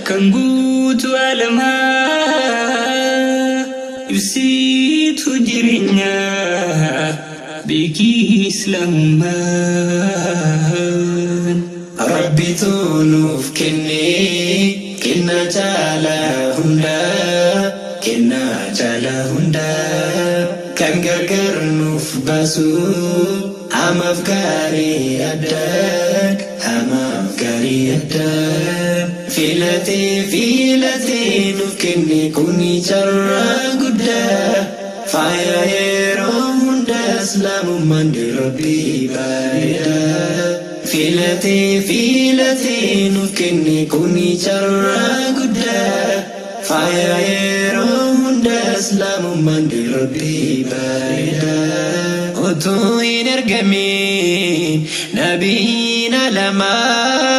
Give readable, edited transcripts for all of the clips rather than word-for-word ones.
Kan guutuu alamaa ibsituu jireenyaa beekii islaamummaan. Rabbitu nuuf kenne kennaa caalaa hundaa, kennaa caalaa hundaa, kan gargar nuuf baasu hamaaf gaarii addaan, hamaaf gaarii addaan. Filatee filatee nuuf kenne kuni carraa guddaa, faaya yeroo hundaa islaamummaan Rabbii bareedaa. Filatee filatee nuuf kenne kuni carraa guddaa, faaya yeroo hundaa islaamummaan Rabbii bareedaa. Utuu hin ergamin nabiin alamaa,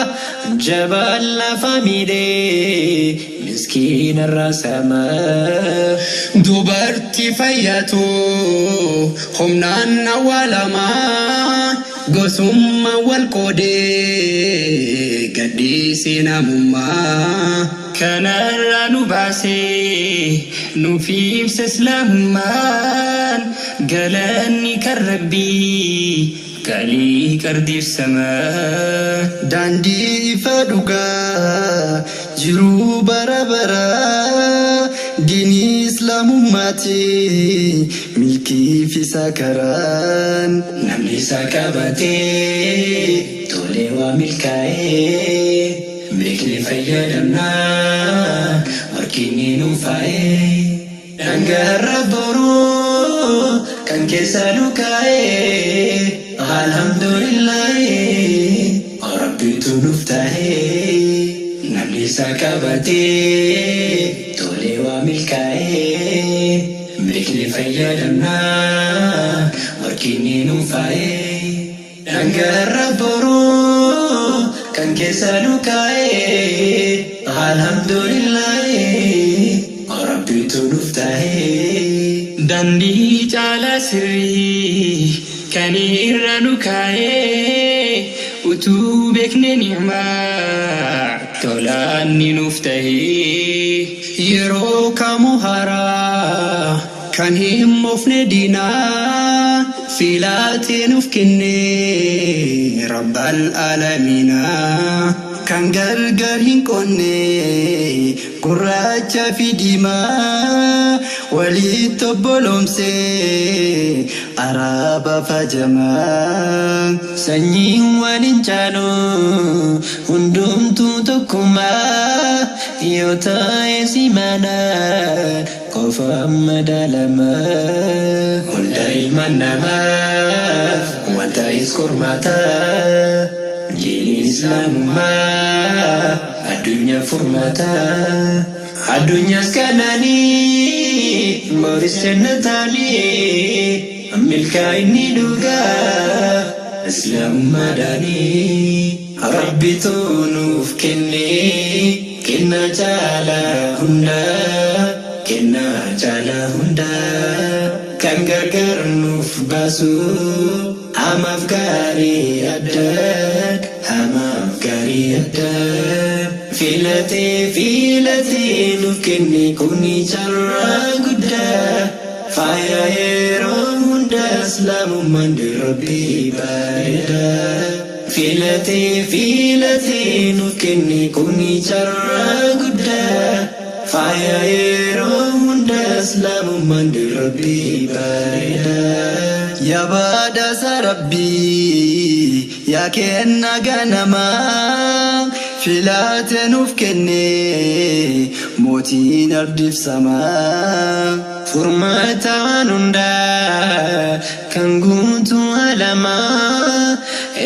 jabaan lafa miidhee miskiina rasamaa. Dubartii fayyatu humnaan awwaalamaa, gosummaa wal qoodee gadhiisee namummaa. Kanarraa nu baasee nuuf ibsa islaamummaan, galanni kan Rabbii galii qardiif samaa. Daandii ifa dhugaa jiruu bara baraa, diinii islaamummaati milkii fi sakaraan. Namni isa qabatee tolee waa milkaa'ee, beeknee fayyadamnaa warqinni nu faa'ee. Dhangaarra boruu kan keessa nu kaa'ee, alhamdulillahi Rabbitu nuuf ta'ee. Namni isa qabatee tolee waa milkaa'ee, beeknee fayyadamnaa warqinni nu faa'ee. Dhangaarra boruu kan keessa nu kaa'ee, alhamdulillahi Rabbitu nuuf ta'ee. Daandii caalaa sirrii kan irra nu kaa'ee, utuu beekne ni'maa tolaanni nuuf ta'ee. Yeroo kamuu haaraa kan hin moofne diinaa, filatee nuuf kenne Rabbal Aalamiinaa. Kan gargar hin qonne gurraacha fi diimaa, walitti obboloomsee Araba fajamaa. Sanyiin waliin caalu hundumtuu tokkummaa, yoo ta'e simanaan qofa madaalamaa. Hunda ilmaan namaaf wanta is qormaataa, diiniin islaamummaa addunyaa furmaataa. Addunyaas kananii boris jannataanii, milkaa'inni dhugaa islaamummaadhaanii. Rabbitu nuuf kenne kennaa caalaa hundaa, kennaa caalaa hundaa, kan gargar nuuf baasu hamaaf gaarii addaan, hamaaf gaarii addaan. Filatee filatee nuuf kenne kuni carraa guddaa, faaya yeroo hundaa islaamummaan Rabbii bareedaa. Filatee filatee nuuf kenne kuni carraa guddaa, faaya yeroo hundaa islaamummaan Rabbii bareedaa. Yaa badhaasa Rabbii, yaa kenna ganamaa, filatee nuuf kenne mootiin ardiif samaa. Furmaata waan hundaa kan guutuu alamaa,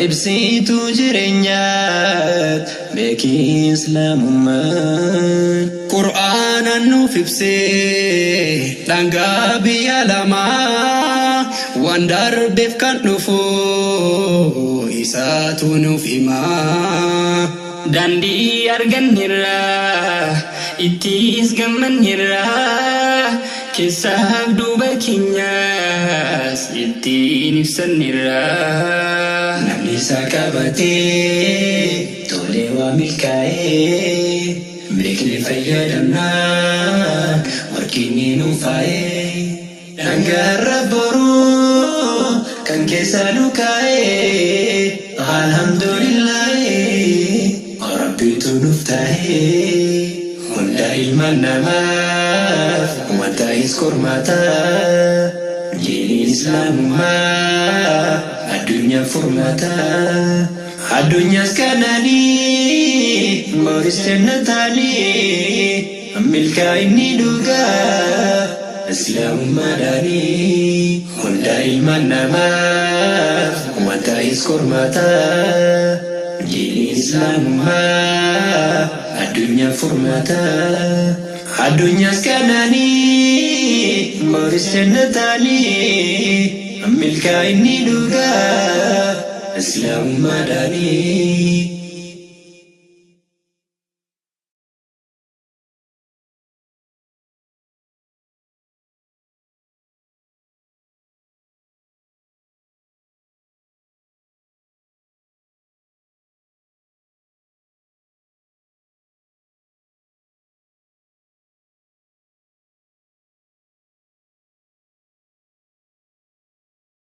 ibsituu jireenyaa beekii islaamummaan. Qur'aanaan nuuf ibsee dhangaa biyya lamaa, waan darbeef kan dhufu isaatu nuuf himaa. Daandii arganneerra ittiis gammanneerra, keessaaf duuba keenyas ittiin ibsanneerra. Namni isa qabatee tolee waa milkaa'ee. Beekni fayyadamnaan warqinni nu faayee. Dhangaarra boruu kan keessa nu kaa'ee. Alhamdulillaahi Rabbiitu nuuf taa'ee. Hunda ilmaan namaaf wanta is qormaataa. Diiniin Islaamummaa addunyaa furmaataa. Addunyaas kananii boris jannataanii milkaa'inni dhugaa Islaamummaadhaanii. Hunda ilmaan namaaf wanta is qormaataa. Diiniin Islaamummaa addunyaa furmaataa. Addunyaas kananii boris jannataanii milkaa'inni dhugaa Islaamummaadhaanii.